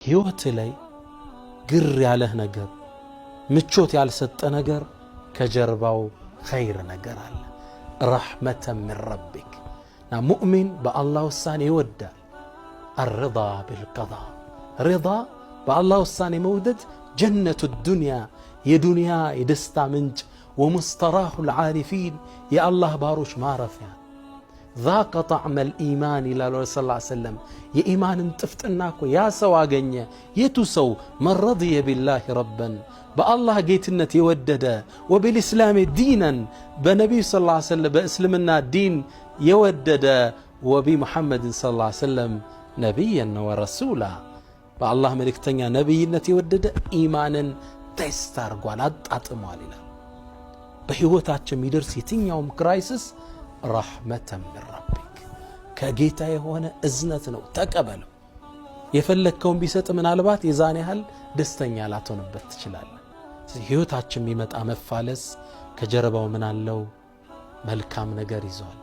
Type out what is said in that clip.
ሕይወት ላይ ግር ያለህ ነገር፣ ምቾት ያልሰጠ ነገር ከጀርባው ኸይር ነገር አለ። رحمة من ربك እና ሙእሚን በአላህ ውሳኔ ይወዳል። الرضا بالقضاء፣ ሪዳ በአላህ ውሳኔ መውደድ جنة الدنيا የዱንያ የደስታ ምንጭ፣ ومستراح العارفين የአላህ ባሮች ማረፊያ። ذاق طعم الإيمان ይላሉ ረሱል ሰለላሁ ዐለይሂ ወሰለም። የኢማንን ጥፍጥና እኮ ያ ሰው አገኘ። የቱ ሰው? من رضي بالله ربا በአላህ ጌትነት የወደደ፣ وبالإسلام دينا በነቢዩ ሰለላሁ ዐለይሂ ወሰለም በእስልምና ዲን የወደደ፣ وبمحمد صلى الله عليه وسلم نبيا ورسولا በአላህ መልእክተኛ ነቢይነት የወደደ ኢማንን taste አርጓል፣ አጣጥሟል ይላል። በሕይወታችን የሚደርስ የትኛውም crisis رحمة من ربك ከጌታ የሆነ እዝነት ነው፣ ተቀበለው። የፈለግከውን ቢሰጥ ምናልባት የዛን ያህል ደስተኛ ላትሆንበት ትችላለህ። ሕይወታችን የሚመጣ መፋለስ ከጀርባው ምን አለው? መልካም ነገር ይዟል።